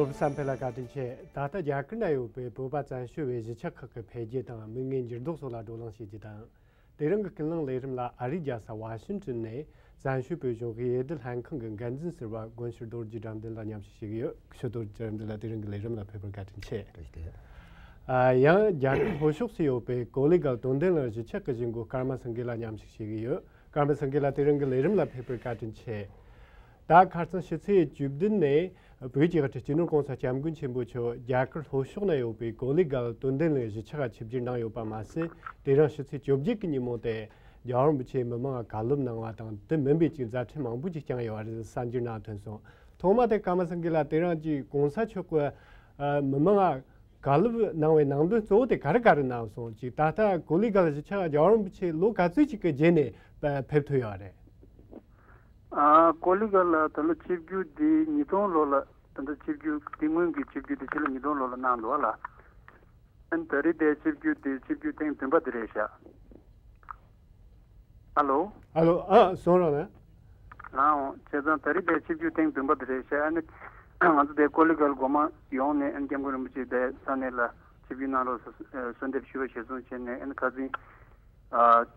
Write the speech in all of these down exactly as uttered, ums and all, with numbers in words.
བོད་བསམ་འཕེལ་ལ་བཀའ་དྲིན་ཆེ། ད་ལྟ་རྒྱ་གར་ན་ཡོད་པའི་བོད་པ་བཙན་བྱོལ་བའི་གཞིས་ཆགས་ཁག་གི་འཕེལ་རྒྱས་དང་མིག་སྔའི་འགྱུར་ལྡོག་སོགས་ལ་བགྲོ་གླེང་བྱེད་རྒྱུ་དང་། དེ་རིང་གི་ཀུན་གླེང་ལས་རིམ་ལ་ཨ་རིའི་རྒྱལ་ས་ཝ་ཤིང་ཏོན་ནས་བཙན་བྱོལ་བོད་གཞུང་དབྱེ་ལྡན་ལྷན་ཁང་གི་འགན་འཛིན་ཟུར་པ་དགོན་ཕྱུག་རྡོ་རྗེ་དགྲ་འདུལ་ལ་མཉམ་ཞུགས་བྱེད་ཀྱི་ཡོད། ཕྱུག་རྡོ་རྗེ་དགྲ་འདུལ་ལགས། དེ་རིང་གི་ལས་རིམ་ལ་ཕེབས་པར་བཀའ་དྲིན་ཆེ། བཀྲ་ཤིས་བདེ་ལེགས། ཨ། ཡང་རྒྱ་གར་ལྷོ་ཕྱོགས་སུ་ཡོད་པའི་ཀོ་ལི་གྷལ་དོན་ལྡན་གླིང་གཞིས་ཆགས་ཀྱི་གཞིས་འགོ་ཀརྨ་སེང་གེ་ལགས་མཉམ་ཞུགས་བྱེད་ཀྱི་ཡོད། ཀརྨ་སེང་གེ་ལགས། དེ་རིང་གི་ལས་རིམ་ལ་ཕེབས་པར་བཀའ་དྲིན་ཆེ། ད་ཁ་སང་ཕྱི་ཚེས་བཅུ་བདུན་ནས་བོད་ཀྱི་སྤྱི་ནོར་༸གོང་ས་༸སྐྱབས་མགོན་ཆེན་པོ་མཆོག་རྒྱ་གར་ལྷོ་ཕྱོགས་ན་ཡོད་པའི་ཀོ་ལི་གྷལ་དོན་ལྡན་གླིང་གཞིས་ཆགས་ཆིབས་བསྒྱུར་གནང་ཡོད་པ་མ་ཟད། དེ་རིང་ཕྱི་ཚེས་བཅོ་བརྒྱད་ཀྱི་ཉིན་མོ་དེ་རྒྱལ་བ་རིན་པོ་ཆེའི་མི་མང་ལ་བཀའ་སློབ་གནང་བ་དང་དེ་མིན་པའི་ཅིག་མཛད་འཕྲིན་མང་པོ་ཅིག་བསྐྱངས་ཡོད་པ་རེད། གསར་འགྱུར་ནང་ཐོན་སོང་། ཐོག་མ་དེ་ཀརྨ་སེང་གེ་ལགས། དེ་རིང་ཅིག་༸གོང་ས་མཆོག་གི་མི་མང་ལ་བཀའ་སློབ་གནང་བའི་ནང་དོན་གཙོ་བོ་དེ་ག་རེ་ག་རེ་གནང་སོང་། ཅིག་ད་ལྟ་ཀོ་ལི་གྷལ་གཞིས་ཆགས་རྒྱལ་བ་རིན་པོ་ཆེ་ལོ་ག་ཚོད་ཅིག་གི་རྗེས་ནས་ཕེབས་ཐུབ་ཡོད་རེད། ཨ། ཀོ་ལི་གྷལ་ལ་ད་ལོ་ཆིབས་བསྒྱུར་འདི་ཉིས་སྟོང་ལོ་ལ། ད་ལྟ་ཆིབས་བསྒྱུར་འདི་སྔོན་གྱི་ཆིབས་བསྒྱུར་འདི་ཕྱི་ལོ་ཉིས་སྟོང་ལོ་ལ་གནང་འདུག་ཨ་ལ། ཨན་ད་རེས་དེ་ཆིབས་བསྒྱུར་དེ་ཆིབས་བསྒྱུར་ཐེངས་བདུན་པ་དེ་རེད་ཤག་ཨ་ལོ། ཨ་ལོ། ཨ། གསུང་རོགས་གནང་། ལགས་འོང་། བྱས་ཙང་ད་རེས་དེ་ཆིབས་བསྒྱུར་ཐེངས་བདུན་པ་དེ་རེད་ཤག་ཨ་ནི་ང་ཚོ་དེ་ཀོ་ལི་གྷལ་སྒོ་མང་ཡོང་ནས་ཨན་༸སྐྱབས་མགོན་རིན་པོ་ཆེ་དེ་ས་གནས་ལ་ཆིབས་བསྒྱུར་གནང་རོགས་ཟེར་གསོལ་འདེབས་ཞུས་པ་གཞིར་བཟུང་བྱས་ནས་ཨན་ཁ་སང་ཨ།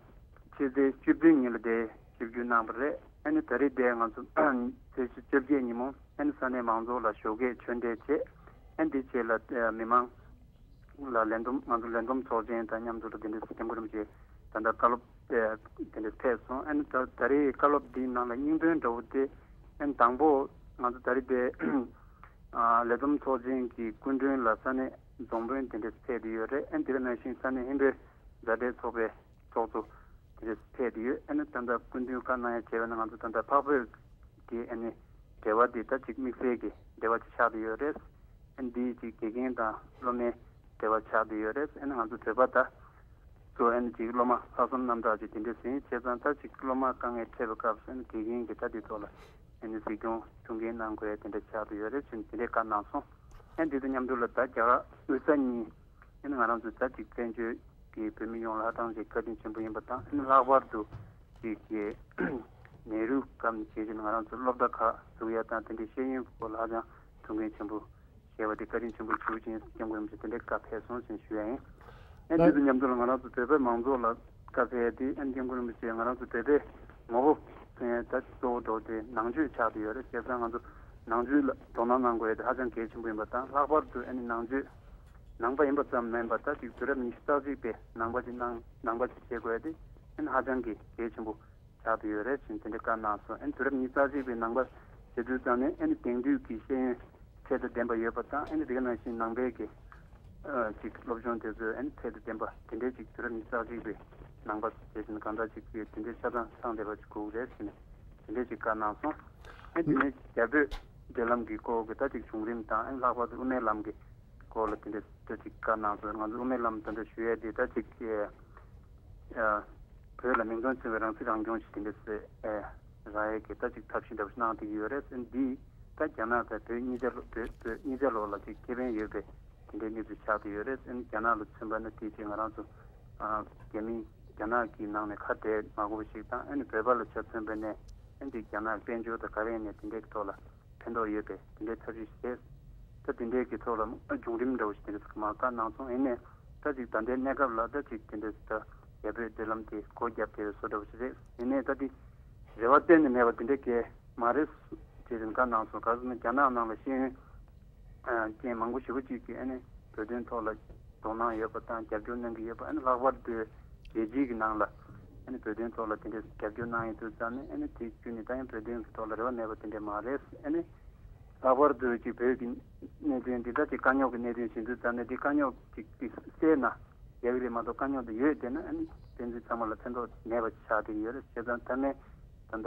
ཕྱི་ཚེས་བཅུ་བདུན་ཉིན་ལ་དེ་ཆིབས་བསྒྱུར་གནང་བ་རེད། ཨ་ནི་ད་རེས་དེ་ང་ཚོ་ཚེས་བཅོ་བརྒྱད་ཉིན་མོ་ཨ་ནི་ས་གནས་མང་ཚོགས་ལ་ཞོགས་ཀས་ཆོས་འབྲེལ་བྱས། ཨ་ནི་དེ་རྗེས་ལ་མི་མང་ལ་ལས་བསྡོམས། ང་ཚོ་ལས་བསྡོམས་ཚོགས་ཆེན་དང་མཉམ་དུ་ལ་དེ་འདྲའི་༸སྐྱབས་མགོན་རིན་པོ་ཆེ་ད་ལྟ་བཀའ་སློབ་དེ་འདྲ་ཕེབས་སོང་། ཨ་ནི་ད་ད་རེས་བཀའ་སློབ་འདིའི་ནང་ལ་སྙིང་དོན་འདྲ་བོ་དེ་ཨ་ནི་དང་པོ་ང་ཚོ་ད་རེས་དེ་ལས་བསྡོམས་ཚོགས་ཆེན་གྱི་སྐུ་མགྲོན་ལ་ས་གནས་རྫོང་དཔོན་དེ་འདྲ་ཕེབས་བསྡད་ཡོད་རེད། ཨ་ནི་དེ་ག་ནང་བཞིན་ས་གནས་ཧིན་བོད་མཛའ་འབྲེལ་ཚོགས་པའི་ཚོགས་གཙོ་དེ་འདྲ་ཕེབས་བསྡད་ཡོད། ཨ་ནི་ད་ལྟ་སྐུ་མདུན་བཀའ་གནང་ཡ་བྱས་པ་ན་ང་ཚོ་ད་ལྟ་འཕགས་བོད་ཀྱི་ཨ་ནི་འབྲེལ་བ་འདི་ད་ཅིག་དམིགས་བསལ་གྱི་འབྲེལ་བ་ཅིག་ཆགས་བསྡད་ཡོད་རེད། ཨ་ནི་འདི་ཅིག་དགེ་རྒན་དང་སློབ་མའི་འབྲེལ་བ་ཆགས་བསྡད་ཡོད་རེད། ཨ་ནི་ང་ཚོ་བོད་པ་ད་གཙོ་བོ་ཨ་ནི་ཅིག་སློབ་མ་ལྷག་བསམ་རྣམ་དག་ཅིག་དེ་འདྲ་ཟིན་བྱས་ཙང་ད་ཅིག་སློབ་མ་དཀའ་ངལ་འཕྲད་པའི་སྐབས་སུ་ཨ་ནི་དགེ་རྒན་གྱིས་ད་འདི་ཐོག་ལ་ཨ་ནི་གཟིགས་སྐྱོང་ཐུགས་འགན་གནང་དགོས་ཡ་དེ་འདྲ་ཆགས་བསྡད་ཡོད་རེད་ཟེར་ནས་དེ་འདྲའི་བཀའ་གནང་སོང་། ཨ་ནི་འདི་དང་མཉམ་དུ་ལ་ད་རྒྱ་གར་དབུས་ས་གཉིས་ཨ་ནི་ང་རང་ཚོ་ད་ཅིག་བཙན་བྱོལ་གྱི་བོད་མི་ཡོངས་ལ་ཧ་ཅང་ཅིག་བཀའ་དྲིན་ཆེན་པོ་ཡིན་པ་དང་། ཨ་ནི་ལྷག་པར་དུ་ཅིག་གི་ནེ་རུ་སྐབས་ནས་བྱས་བྱས་ང་རང་ཚོ་སློབ་གྲྭ་ཁག་འཛུགས་ཡ་དང་དེ་འདྲའི་ཤེས་ཡོན་སྐོར་ལ་ཧ་ཅང་ཐུགས་འགན་ཆེན་པོ་བཞེས་པ་དེ་བཀའ་དྲིན་ཆེན་པོ་ཞུ་བ་ཅིག་ཡིན། སྐྱབས་མགོན་རིན་པོ་ཆེ་དེ་འདྲའི་བཀའ་ཕེབས་སོང་ཟེར་ཞུ་ཡ་ཡིན། ཨ་ནི་དེ་དང་མཉམ་དུ་ལ་ང་རང་ཚོ་བོད་པའི་མང་ཚོགས་ལ་བཀའ་ཕེབས་ཡ་དེ་ཨ་ནི་སྐྱབས་མགོན་རིན་པོ་ཆེ་ང་རང་ཚོ་བོད་པའི་ངོ་བོ་མཚོན་ཡ་ད་གཙོ་བོ་འགྲོ་དེ་ནང་ཆོས་ཆགས་བསྡད་ཡོད་རེད། བྱས་ཙང་ང་ཚོ་ནང་ཆོས་ལ་དོ་སྣང་གནང་དགོས་ཡ་དེ་ཧ་ཅང་གལ་ཆེན་པོ་ཡིན་པ་དང་། ལྷག་པར་དུ་ཨ་ནི་ནང་ཆོས་ནང་པ་ཡིན་པ་ཙམ་མིན་པར་ད་ཅིག་དུས་རབས་ཉི་ཤུ་རྩ་གཅིག་པའི་ནང་པ་ཅིག་གནང་ནང་པ་ཅིག་བྱེད་དགོས་ཡ་དེ་ཨ་ནི་ཧ་ཅང་གི་གལ་ཆེན་པོ་ཆགས་བསྡད་ཡོད་རེད་ཟེར་དེ་འདྲའི་བཀའ་གནང་སོང་། ཨ་ནི་དུས་རབས་ཉི་ཤུ་རྩ་གཅིག་པའི་ནང་པ་བྱེད་དུས་ཙང་ནས་ཨ་ནི་དེང་དུས་ཀྱི་ཤེས་ཡོན་ཚད་དང་ལྡན་པ་ཡོད་པ་དང་། ཨ་ནི་དེ་ག་ནང་བཞིན་ནང་པའི་གི་ཨ་ཅིག་སློབ་སྦྱོང་དེ་ཚོ་ཨ་ནི་ཚད་དང་ལྡན་པ་དེ་འདྲའི་ཅིག་དུས་རབས་ཉི་ཤུ་རྩ་གཅིག་པའི་ནང་པ་དེ་བཞིན་གང་འདྲ་ཅིག་གི་དེ་འདྲའི་ཆ་ཚང་ཚང་བསྡད་པ་ཅིག་དགོས་ཀྱི་རེད་ཟེར་ནས་དེ་འདྲའི་ཅིག་བཀའ་གནང་སོང་། ཨ་ནི་དེ་ནས་རྒྱ་བོད་མདུན་ལམ་གྱི་སྐོར་གྱི་ད་ཅིག་བྱུང་རིམ་དང་། ཨ་ནི་ལྷག་པར་དུ་དབུ་མའི་ལམ་གྱི་སྐོར་ལ་དེ་འདྲ་ད་ཅིག་བཀའ་གནང་སོང་། ང་ཚོ་དབུ་མའི་ལམ་ད་ལྟ་ཞུ་ཡས་དེ་ད་ཅིག་ཨ་བོད་ལ་མིང་དོན་མཚུངས་པའི་རང་སྲིད་རང་སྐྱོང་ཞིག་དེ་འདྲ་སེ་ཨ་རག་ཡས་ཀྱི་ད་ཅིག་ཐབས་ཤེས་འདྲ་པོ་ཞིག་གནང་བསྡད་ཀྱི་ཡོད་རེད། ཨ་ནི་འདི་ད་རྒྱ་ནག་དང་བོད་གཉིས་ཆ་ལོ་བོད་བོད་གཉིས་ཆ་ལོ་ལ་ཅིག་ཁེ་ཕན་ཡོད་པའི་དེ་འདྲའི་གནས་ཚུལ་ཆགས་བསྡད་ཡོད་རེད། ཨ་ནི་རྒྱ་ནག་ལ་མཚོན་པ་ན་དེ་ཅིག་ང་རང་ཚོ་ཨ་རྒྱ་མི་རྒྱ་ནག་གི་ནང་ནས་ཁ་བྲལ་མ་དགོས་པ་ཞིག་དང་། ཨ་ནི་བོད་པ་ལ་ཆ་མཚོན་པ་ན་ཨ་ནི་དེ་རྒྱ་ནག་དཔལ་འབྱོར་དང་ག་རེ་ཡིན་ནའི་དེ་འདྲའི་ཐོག་ལ་ཕན་ཐོགས་ཡོད་པའི་དེ་འདྲའི་ཐབས་ཤེས་ཤིག་རེད། ད་དེ་འདྲའི་གི་ཐོག་ལ་བྱུང་རིམ་འདྲ་བོ་ཞིག་དེ་འདྲ་ཞིག་མར་བཀའ་གནང་སོང་། ཡིན་ནའི་ད་ཅིག་ད་ལྟའི་གནས་སྐབས་ལ་ད་ཅིག་དེ་འདྲ་ཞིག་ད་རྒྱ་བོད་མདུན་ལམ་དེ་སྒོ་བརྒྱབ་བསྡད་པའི་བཟོ་འདྲ་བོ་ཞིག་རེད། ཡིན་ནའི་ད་དེ་རེ་བ་གཏན་ནས་མེད་པ་དེ་འདྲའི་གི་མ་རེད་ཅེས་བཀའ་གནང་སོང་། ག་རེ་ཟེར་ན་རྒྱ་ནག་ནང་ལ་ཤེས་ཡོན་ཅན་མང་པོ་ཞེ་པོ་ཅིག་གིས་ཨ་ནི་བོད་དོན་ཐོག་ལ་དོ་སྣང་ཡོད་པ་དང་རྒྱབ་སྐྱོར་གནང་གི་ཡོད་པ། ཨ་ནི་ལྷག་པར་དུ་རྒྱལ་སྤྱིའི་གི་ནང་ལ་ཨ་ནི་བོད་དོན་ཐོག་ལ་དེ་འདྲའི་རྒྱབ་སྐྱོར་གནང་ཡོད་དུས་ཙང་ནས་ཨ་ནི་དེ་བརྒྱུད་ནས་ད་ཡང་བོད་དོན་གི་ཐོག་ལ་རེ་བ་མེད་པ་དེ་འདྲ་མ་རེད། ཨ་ནི་ལྷག་པར་དུ་ཅིག་བོད་ཀྱི་གནད་དོན་འདི་ད་ཅིག་དཀའ་རྙོག་གི་གནད་དོན་ཡིན་དུས་ཙང་ནས་འདི་དཀའ་རྙོག་ཅིག་གི་སེལ་ན་ཡག་གི་རེད་མ་གཏོགས་དཀའ་རྙོག་འདི་ཡོད་བསྡད་ན་ཨ་ནི་ཕན་ཚུན་ཚང་མ་ལ་ཕན་ཐོགས་མེད་པ་ཆགས་བསྡད་ཀྱི་ཡོད་རེད། བྱས་ཙང་མཐའ་མའི་ད་ལྟ་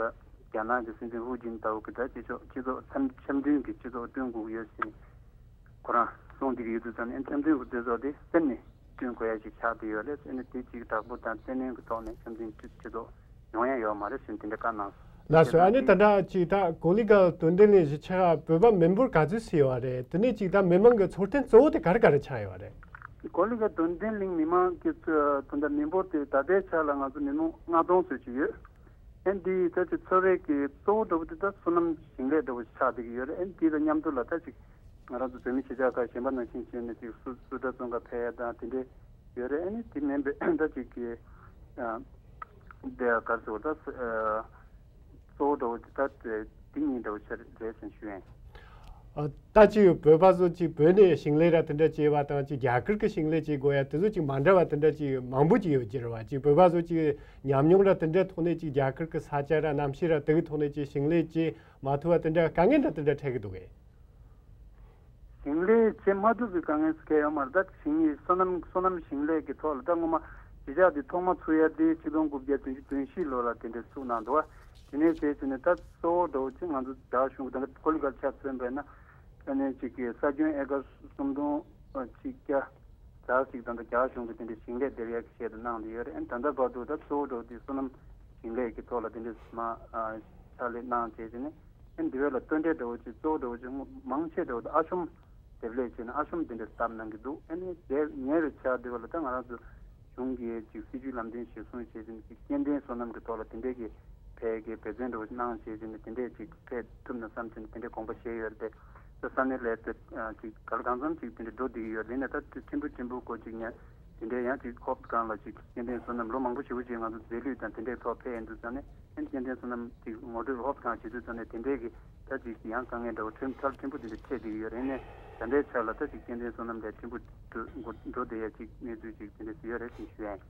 རྒྱ་ནག་གི་སྲིད་འཛིན་ཧུའུ་ཅིན་ཏའོ་གིས་ད་སྤྱི་ཚོགས་སྤྱི་ཚོགས་འཆམ་འཆམ་མཐུན་གྱི་སྤྱི་ཚོགས་བསྐྲུན་དགོས་ཀྱི་ཡོད་ཟེར་ཁོ་རང་གསུངས་བསྡད་ཀྱི་ཡོད་དུས་ཙང་ནས་འཆམ་མཐུན་གྱི་སྤྱི་ཚོགས་དེ་གསེར་ནས་བསྐྲུན་དགོས་ཡ་ཞིག་ཆགས་བསྡད་ཡོད་རེད། ཨ་ནི་དེ་གཅིག་དྲག་པོ་དང་བཙན་གནོན་གྱི་ཐོག་ནས་འཆམ་མཐུན་སྤྱི་སྤྱི་ཚོགས་ཡོང་ཡ་ཡོད་མ་རེད་ཟེར་དེ་འདྲ་བཀའ་གནང་སོང་། ལགས་སོ། ཨ་ནི་ད་ལྟ་ཅིག་ད་ཀོ་ལི་གྷལ་དོན་ལྡན་གླིང་གཞིས་ཆགས་བོད་པ་མི་འབོར་ག་ཚོད་ཙམ་ཡོད་རེད། དེ་ནས་ཅིག་ད་མི་མང་གི་འཚོ་རྟེན་གཙོ་བོ་དེ་ག་རེ་ག་རེ་ཆགས་ཡོད་རེད། ཀོ་ལི་གྷལ་དོན་ལྡན་གླིང་མི་མང་གི་ད་ལྟ་མི་འབོར་དེ་ད་ལྟའི་ཆ་ལ་ང་ཚོ་མི་མང་ལྔ་སྟོང་ཙམ་ཅིག་ཡོད། ཨན་དེ་ད་ཅིག་འཚོ་བའི་གི་གཙོ་བོ་འདྲ་པོ་དེ་ད་སོ་ནམ་ཞིང་ལས་འདྲ་པོ་ཆགས་བསྡད་ཀྱི་ཡོད་རེད། ཨན་དེ་དང་མཉམ་དུ་ལ་ད་ཅིག་ ང་རང་ཚོ་བོད་མི་གཞིས་ཆགས་ཁག་གཞན་པ་ནང་བཞིན་བྱས་ནས་ཅིག་སུ་སུ་འདྲ་བཙོན་ཁང་ཕེབས་ཡ་དང་དེ་འདྲས་ཡོད་རེད། ཨ་ནི་དེ་མིན་པའི་ད་ཅིག་གི་ཨ་དེ་ག་རེ་ཟེར་ད་ཨ་གཙོ་བོ་འདྲ་བོ་དེ་ད་དེ་དེ་གཉིས་འདྲ་བོ་ཆགས་རེད་ཟེར་ཞུ་ཡ་ཡིན། ཨ་ད་ཅིག་བོད་པ་ཚོ་ཅིག་བོད་ནས་ཞིང་ལས་ར་དེ་འདྲ་བྱས་པ་དང་ཅིག་རྒྱ་གར་གྱི་ཞིང་ལས་བྱེད་དགོས་ཡ་དེ་ཚོ་ཅིག་མ་འདྲ་བ་དེ་འདྲ་ཅིག་མང་པོ་ཅིག་ཡོད་ཀྱི་རེད་བ། ཅིག་བོད་པ་ཚོ་ཅིག་ཉམས་མྱོང་ར་དེ་འདྲའི་ཐོག་ནས་ཅིག་རྒྱ་གར་གྱི་ས་ཆ་ར་གནམ་གཤིས་ར་དེ་གི་ཐོག་ནས་ཅིག་ཞིང་ལས་བྱེད་མ་ཐུབ་པ་དེ་འདྲ་དཀའ་ངལ་འདྲ་དེ་འདྲ་འཕྲད་ཀྱི་འདུག་གས། ཞིང་ལས་བྱེད་མ་ཐུབ་པའི་དཀའ་ངལ་སུ་གལ་ཡོད་མ་རེད། ད་ཞིང་ངའི་སོ་ནམ་སོ་ནམ་ཞིང་ལས་ཀྱི་ཐོག་ལ་ད་སྔོན་མ་གཞིས་ཆགས་འདི་ཐོག་མ་ཚུགས་ཡ་དེ་ཆིག་སྟོང་དགུ་བརྒྱ་བདུན་ཅུ་དོན་བཞི་ལོ་ལ་དེ་འདྲ་ཚུགས་གནང་འདུག་བ། དེ་ནས་བྱས་བྱས་ནས་ད་གཙོ་བོ་འདྲ་བོ་ཅིག་ང་ཚོ་རྒྱ་གཞུང་གི་ད་ལྟ་ཁོར་ཡུག་ཆ་མཚོན་པས་ན་ཨ་ནི་ཅིག་གི་ས་ཁྱོན་ཨེ་ཀར་སུམ་སྟོང་གཅིག་བརྒྱ་ཙམ་ཅིག་ད་ལྟ་རྒྱ་གཞུང་གི་དེ་འདྲའི་ཞིང་ལས་འདེབས་ཡ་གི་ཆེད་དུ་གནང་བསྡད་ཡོད་རེད། ཨ་ནི་ད་ལྟ་བར་དུ་ད་གཙོ་བོ་འདྲ་བོ་དེ་སོ་ནམ་ཞིང་ལས་ཀྱི་ཐོག་ལ་དེ་འདྲའི་མ་ཕྱག་ལས་གནང་བྱས་བྱས་ནས། ཨ་ནི་འདི་བས་ལ་སྟོན་འབྲས་འདྲ་བོ་ཅིག་གཙོ་བོ་འདྲ་བོ་ཅིག་མང་ཆེ་འདྲ་བོ་དེ་ཨ་ཤོམ་འདེབས་ལས་བྱས་ནས་ཨ་ཤོམ་དེ་འདྲ་བཏབ་གནང་གི་འདུག་ཨ་ནི་དེ་ཉེ་བའི་ཆར་འདི་བས་ལ་ད་ང་རང་ཚོ་གཞུང་གིས་ཅིག་སྲིད་ཇུས་ལམ་སྟོན་གཞིར་བཟུང་བྱས་ཏེ་ཅིག་སྐྱེ་ལྡན་སོ་ནམ་གྱི་ཐོག་ལ་དེ་འདྲས་ཀྱི་ཕལ་གྱི་འབད་བརྩོན་འདྲ་བོ་གནང་བྱས་ཏེ་དེ་འདྲས་ཅིག་ཕེབས་ཐུབ་ན་བསམ་བྱས་ནས་དེ་འདྲས་དགོངས་པ་བཞེས་ཡོད་རེད་དེ། ས་གནས་ལ་དེ་ཅིག་ག་ལ་གང་འཚམ་ཅིག་དེ་འདྲས་འགྲོ་བསྡད་ཀྱི་ཡོད་རེད། ཡིན་ནའི་ད་ཐེངས་པོ་ཐེངས་པོ་སྐོར་ཅིག་ཉན། དེ་འདྲའི་ཡང་ཅིག་ཧོབ་སྒང་ལ་ཅིག་སྐྱེ་ལྡན་སོ་ནམ་ལོ་མང་པོ་ཞེ་པོ་ཅིག་ང་ཚོ་རྫས་ལུད་དང་དེ་འདྲའི་ཐོག་ཕེབས་ཡོང་དུས་ཙང་ནས་ཨ་ནི་སྐྱེ་ལྡན་སོ་ནམ་ཅིག་ངོ་སྤྲོད་ཧོབ་སྒང་བྱེད་དུས་ཙང་ནས་དེ་འདྲའི་གི་ད་ཅིག་ཡང་དཀའ་ངལ་འདྲ་བོ་ཁྲིམས་ཚབས་ཆེན་པོ་དེ་འདྲ་འཕྲད་བསྡད་ཀྱི་ཡོད་རེད། ཨ་ནི་ད་ལྟའི་ཆ་ལ་ད་ཅིག་སྐྱེ་ལྡན་སོ་ནམ་ལས་ཕྲན་བུ་འགྲོ་འགྲོ་བསྡད་ཡ་ཅིག་གནས་ཚུལ་ཅིག་དེ་འདྲ་ཞིག་ཡོད་རེད་ཅེས་ཞུ་ཡ་ཡིན།